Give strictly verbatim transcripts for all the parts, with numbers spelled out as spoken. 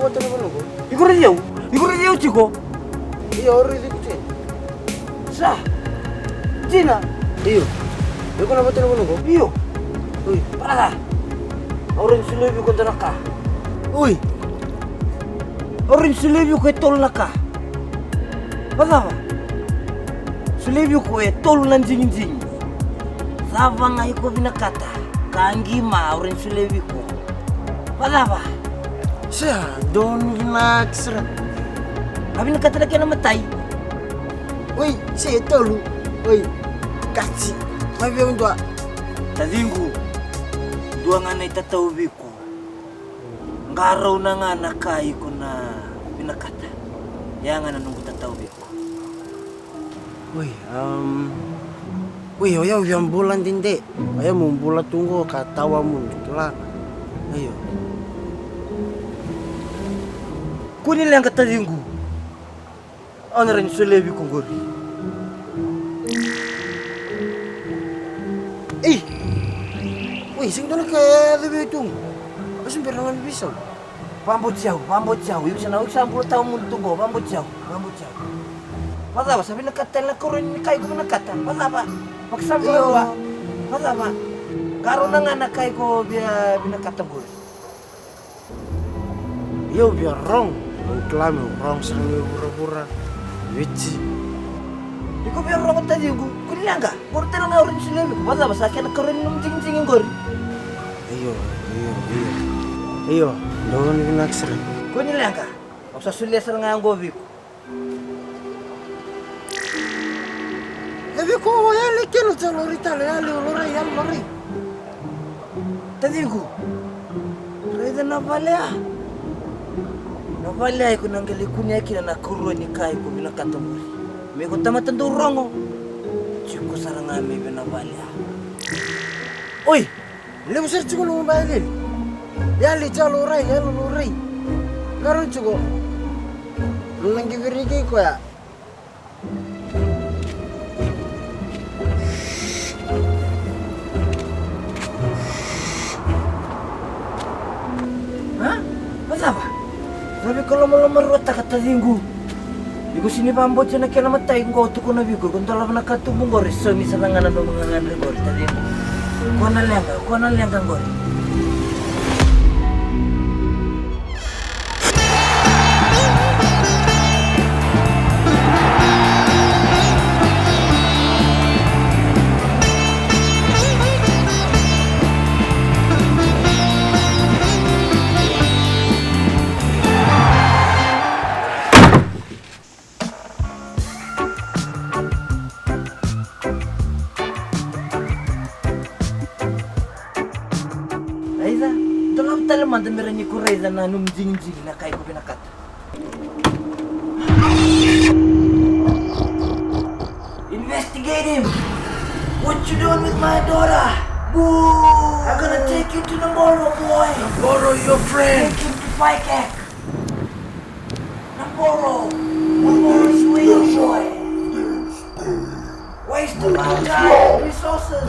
Vata na vanua qo. Iko raici au? Iko raici au tiko? Io, au raici iko tiko. Sa. Dina. Io. Iko na vata na vanua qo? Io. Oi. Para. Au raici solia vei iko e dua na ka. Oi. Au raici solia vei iko e tolu na ka. Vacava? Solia vei iko e tolu na digidigi. Cava ga iko vinakata ka qima au raici solia vei iko. Vacava? Sa donu vinaka sara. A vinakata na kena matai. Oi, se tolu. Oi, kati. Mai vei au dua. Taciqu, dua ga na itatau vei iko. Qarauna ga na ka iko na vinakata. Ya ga na noqu tatau vei iko. Oi, am, oi, o yau via bula dede. O yau meu bula tu qo ka tawa mudu, kila. Io. Kua ni leqa taciqu. Au na rawa ni solia vei iko qori. Ei! Oi, sega dua na ka e yaco vei au tu. Au se bera ga ni veisau. Vakabauti au, vakabauti au. Iko sa na, iko sa bula tawa mudu tu qo, vakabauti au, vakabauti au. Vacava, sa vinakata tale na karua ni ka iko vinakata? Vacava? Vakasama vakarua. Vacava? Qarauna ga na ka iko via vinakata qori. Io, au via rogo. Au kila meu rogo sara mai vuravura, Viti. Iko via rogo taciqu, kua ni leqa. Qori tale ga au rawa ni solia vei iko. Vacava, sa kena karua ni nomu digidigi qori. Io, io, io. Io, donu vinaka sara. Kua ni leqa. Au sa solia sara ga qo vei iko. Taciqu, o yali kina, o sa laurai tale, yali, o laurai, yali, laurai. Taciqu, raica na vale ya. Na vale ya iko na qai lai kunea kina na karua ni ka iko vinakata qori. Me iko tamata dau rogo, tiko sara ga mai vei na vale ya. Oi! Levu sara tiko na uba e celi. Yali tiko, laurai, yali, laurai. Karua tiko. Luna qi viriki koya. A? Vacava? Sa veikilomalomaruataka taciqu. Iko sega ni vakabauta na kena matai qo au tukuna vei iko, iko dolava na katuba qori, saumi sara ga na nomu gagadre qori taciqu. Kua na leqa, kua na leqa qori. Raica, dolava tale mada me rawa ni ko raica na nomu digidigi na ka iko vinakata. Investigate him. What you doing with my daughter? Boo! I'm gonna take you to Naboro, boy. Naboro, your friend. Take him to Paikak. Naboro. Naboro is waiting, boy. Waste of our time, resources.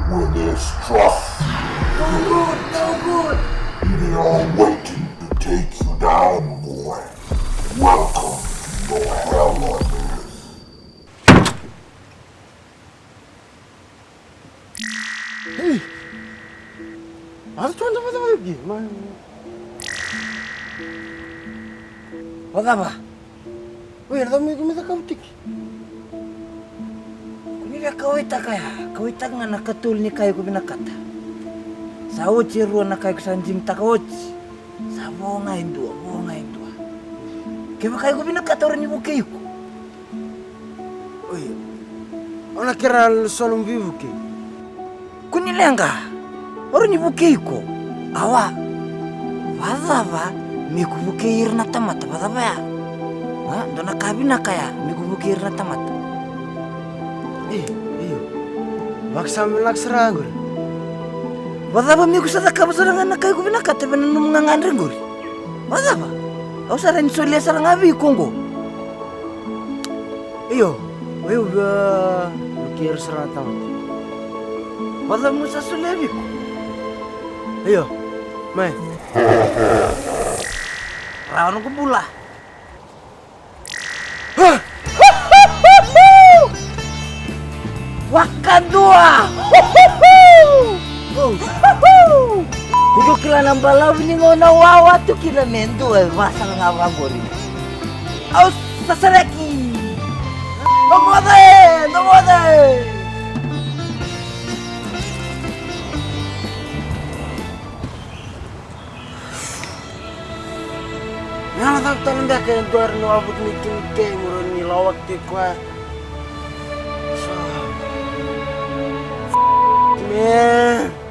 Where there's trust. No good, no good. They are waiting to take you down, boy. Welcome to your hell on earth. Ei! A tu anda vata vata ki ma. Vacava? Oi, era cau mai iko me cakau tiki. Ko ni via kauwaitaka ya, kauwaitaka ga na katolu ni ka iko vinakata. Sa oti e rua na ka iko sa digitaka oti. Sa vo ga e dua, vo ga e dua. Kevaka iko vinakata au rawa ni vukei iko. Oi. Au na kerea so na veivuke. Ko ni leqa. Au rawa ni vukei iko. Awa. Vacava me ko vukei ira na tamata, vacava ya? A, dua na ka vinaka ya me ko vukei ira na tamata. Io, io. Vakasama vinaka sara ga qori. Vacava me ko sa cakava sara ga na ka iko vinakata vei na nomu gagadre qori? Vacava? Au sa rawa ni solia sara ga vei iko qo. Io, o yau via vukei ira sara ga na tamata. Vacava mo sa solia vei iko? Io, mai. Rawa noqu bula. Vakadua. Iko kila na balavu ni gauna wawa tu kina me dua e vasala ga vaqori. Au sasareki. Domoce, domoce. Ia na cava tale beka e dua era na wavuti ni tini kei mo rawa ni lawaki tiko koya. So, man.